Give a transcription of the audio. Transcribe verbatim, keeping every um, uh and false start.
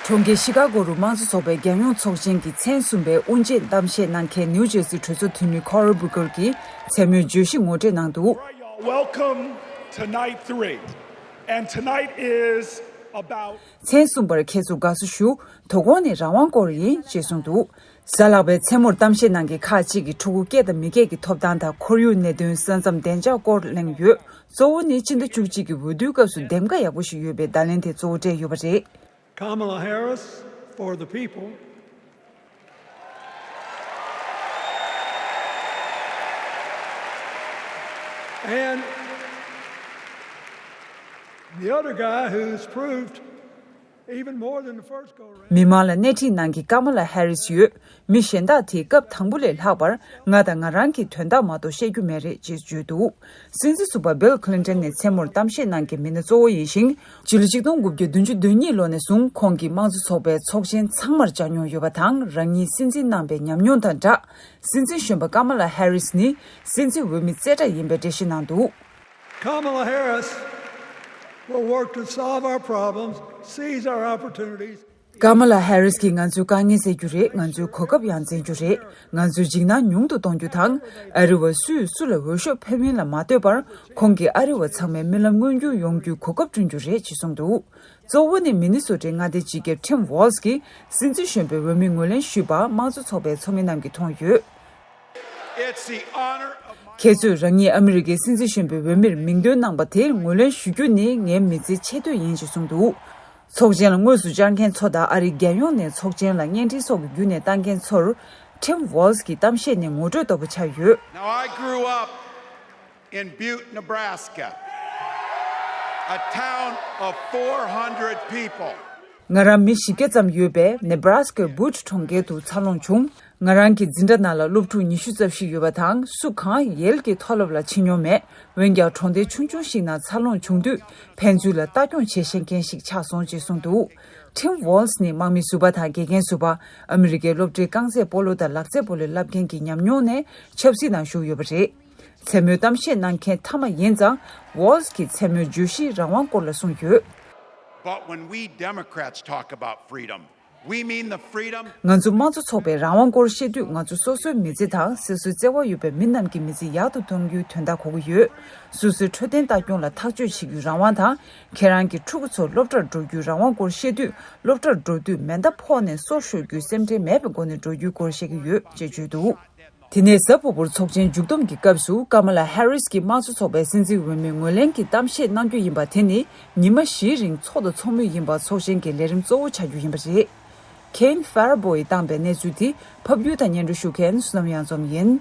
གྲོང་ཁྱེར་ཤི་ཀ་གོ་རུ་དམངས་གཙོ་ཚོགས་པའི་རྒྱལ་ཡོངས་ཚོགས་ཆེན་གྱི་མཚན་གསུམ་པའི་དབུ་འབྱེད་གཏམ་བཤད་གནང་མཁན་ནིའུ་ཇར་སི་གྲོས་ཚོགས་འཐུས་མི་ཁོ་རལ་སྦུ་ཀར་གྱིས་མཚན་མོའི་བརྗོད་གཞི་ངོ་སྤྲོད་གནང་འདུག All right, y'all. Welcome to night three. And tonight is about མཚན་གསུམ་པར་ཁྱེད་ཚོ་དགའ་བསུ་ཞུ། དོ་དགོང་ནི་རང་དབང་སྐོར་ཡིན་ཅེས་གསུངས་འདུག་གཟའ་ལྷག་པའི་མཚན་མོར་གཏམ་བཤད་གནང་མཁན་ཁག་ཅིག་གིས་ཕྲུ་གུ་སྐྱེས་དང་མི་སྐྱེས་ཀྱི་ཐོབ་ཐང་དང་ཁོར་ཡུག་གནད་དོན། ས་མཚམས་བདེ་འཇགས་སྐོར་གླེང་ཡོད། གཙོ་བོ་ནི་སྤྱི་ཟླ་བཅུ་གཅིག་གི་འོས་བསྡུའི་སྐབས་སུ་འདེམས་ཀ་ཡག་པོ་ཞིག་ཡོད་པའི་བརྡ་ལན་དེ་གཙོ་བོ་སྤྲད་ཡོད་པ་རེད། Kamala Harris for the people. And the other guy who's proved even more than the first go round. མི་མང་ལ་སྣེ་ཁྲིད་གནང་མཁན་ཀ་མ་ལ་ཧེ་རིས་ཡོད། མི་གཞན་དག་དེས་སྐབས་དང་པོ་ལས་ལྷག་པར་ང་དང་ང་རང་གི་དོན་དག་མ་གཏོགས་བཤད་རྒྱུ་མེད་རེད་ཅེས་བརྗོད་འདུག་སྲིད་འཛིན་ཟུར་པ་བིལ་ཁི་ལིན་ཏོན་ནི་མཚན་མོར་གཏམ་བཤད་གནང་མཁན་མི་སྣ་གཙོ་བོ་ཡིན་ཞིང་། སྤྱི་ལོ་ཆིག་སྟོང་དགུ་བརྒྱ་བདུན་ཅུ་དོན་གཉིས་ལོ་ནས་བཟུང་ཁོང་གིས་དམངས་གཙོ་ཚོགས་པའི་ཚོགས་ཆེན་ཚང་མར་བཅར་མྱོང་ཡོད་པ་དང་། རང་ཉིད་སྲིད་འཛིན་གནང་པའི་ཉམས་མྱོང་དང་སྦྲགས། སྲིད་འཛིན་གཞོན་པ་ཀ་མ་ལ་ཧེ་རིས་ནི་སྲིད་འཛིན་འོས་མི་རྩེ་གྲས་ཡིན་པའི་འགྲེལ་བཤད་གནང་འདུག Kamala Harris will work to solve our problems, seize our opportunities. ཀ་མ་ལ་ཧེ་རིས་ཀྱིས་ང་ཚོའི་དཀའ་ངལ་སེལ་རྒྱུ་རེད། ང་ཚོའི་གོ་སྐབས་ཡང་འཛིན་རྒྱུ་རེད། ང་ཚོའི་འཇིགས་སྣང་ཉུང་དུ་གཏོང་རྒྱུ་དང་། ཨ་རི་བ་སུས་སུ་ལ་འོས་ཤོག་ཕུལ་མིན་ལ་མ་ལྟོས་པར་ཁོང་གིས་ཨ་རི་བ་ཚང་མའི་རྨི་ལམ་མངོན་འགྱུར་ཡོང་རྒྱུའི་གོ་སྐབས་བསྐྲུན་རྒྱུ་རེད་ཅེས་གསུངས་འདུག་གཙོ་བོ་ནི་མི་ནི་སོ་ཊའི་མངའ་སྡེའི་སྤྱི་ཁྱབ་ཊིམ་ཝོལ་སི་གིས་སྲིད་འཛིན་གཞོན་པའི་འོས་མི་ངོས་ལེན་ཞུས་པ་དམངས་གཙོ་ཚོགས་པའི་ཚོགས་མི་རྣམས་ཀྱིས་མཐོང་ཡོད། It's the honor of my ཁྱེད་ཚོས་རང་ཉིད་ཨ་མི་རི་ཀའི་སྲིད་འཛིན་གཞོན་པའི་འོས་མིར་མིང་འདོན་གནང་པ་དེར་ངོས་ལེན་ཞུ་རྒྱུ་ནི་ངའི་མི་ཚེའི་ཆེ་བསྟོད་ཡིན་ཅེས་གསུངས་འདུག་ཚོགས་ཆེན་ལ་དངོས་སུ་བཅར་མཁན་ཚོ་དང་ཨ་རིའི་རྒྱལ་ཡོངས་ནས་ཚོགས་ཆེན་ལ་བརྙན་འཕྲིན་སོགས་ཀྱི་བརྒྱུད་ནས་བཏང་མཁན་ཚོར་ཊིམ་ཝོལ་སི་གི་གཏམ་བཤད་ནི་ངོ་སྤྲོད་ལྟ་བུ་ཆགས་ཡོད། Now, I grew up in Butte, Nebraska, a town of four hundred people. ང་རང་མི་བཞི་བརྒྱ་ཙམ་ཡོད་པའི་ནེ་བྷ་ར་སི་ཀའི་བུད་གྲོང་ཁྱེར་དུ་འཚར་ལོངས་བྱུང་། ང་རང་གི་འཛིན་གྲྭ་ནང་ལ་སློབ་ཕྲུག་ཉི་ཤུ་རྩ་བཞི་ཡོད་པ་དང་། སུ་གང་ཡེལ་གྱི་མཐོ་སློབ་ལ་ཕྱིན་མྱོང་མེད། འོན་ཀྱང་གྲོང་སྡེ་ཆུང་ཆུང་ཞིག་ནང་འཚར་ལོངས་བྱུང་དུས་ཕན་ཚུན་ལ་ལྟ་སྐྱོང་བྱེད་ཤེས་མཁན་ཞིག་ཆགས་སོང་ཅེས་གསུངས་འདུག་ཊིམ་ཝོལ་སི་ནི་དམག་མི་ཟུར་པ་དང་དགེ་རྒན་ཟུར་པ། ཨ་མི་རི་ཀའི་སློབ་གྲྭའི་རྐང་རྩེད་སྤོ་ལོ་དང་ལག་རྩེད་སྤོ་ལོའི་བསླབ་མཁན་གྱི་ཉམས་མྱོང་ནས་ཆབ་སྲིད་ནང་ཞུགས་ཡོད་པ་རེད། མཚན་མོའི་གཏམ་བཤད་གནང་མཁན་མཐའ་མ་ཡིན་ཙང་། ཝོལ་སི་གིས་མཚན་མོའི་བརྗོད་གཞི་རང་དབང་སྐོར་ལ་གསུངས་ཡོད། But when we Democrats talk about freedom, we mean the freedom. ང་ཚོ་དམངས་གཙོ་ཚོགས་པའི་རང་དབང་སྐོར་བཤད་དུས། ང་ཚོ་སོ་སོའི་མི་ཚེ་དང་སོ་སོའི་བརྩེ་བ་ཡོད་པའི་མི་རྣམས་ཀྱི་མི་ཚེ་ཡག་ཏུ་གཏོང་རྒྱུའི་དོན་དག་གོ་གི་ཡོད། སོ་སོའི་འཕྲོད་བསྟེན་ལྟ་སྐྱོང་ལ་ཐག་གཅོད་བྱེད་རྒྱུའི་རང་དབང་དང་། ཁྱེད་རང་གི་ཕྲུ་གུ་ཚོ་སློབ་གྲྭར་འགྲོ་རྒྱུའི་རང་དབང་སྐོར་བཤད་དུས། སློབ་གྲྭར་འགྲོ་དུས་མེ་མདའ་ཕོག་ནས་སོ་ཤོར་རྒྱུའི་སེམས་ཁྲལ་མེད་པའི་སྒོ་ནས་འགྲོ་རྒྱུའི་སྐོར་བཤད་ཀྱི་ཡོད་ཅེས་བརྗོད་འདུག་དེ་ནས་གཟའ་ཕུར་བུར་ཚོགས་ཆེན་མཇུག་བསྡོམས་ཀྱི་སྐབས་སུ། ཀ་མ་ལ་ཧེ་རིས་ཀྱིས་དམངས་གཙོ་ཚོགས་པའི་སྲིད་འཛིན་འོས་མི་ངོས་ལེན་གྱི་གཏམ་བཤད་གནང་རྒྱུ་ཡིན་པ། དེ་ནི་ཉི་མ་བཞིའི་རིང་ཚོགས་དང་ཚོགས་མི་ཡིན་པ། ཚོགས་ཆེན་གྱི་ལས་རིམ་གཙོ་བོ་ཆགས་རྒྱུ་ཡིན་པ་རེད། ཁེན་ཕེར་བོ་ཡིས་བཏང་པའི་གནས་ཚུལ་དེ་ཕབ་སྒྱུར་དང་སྙན་སྒྲོན་ཞུ་མཁན་བསོད་ནམས་གཡང་འཛོམས་ཡིན།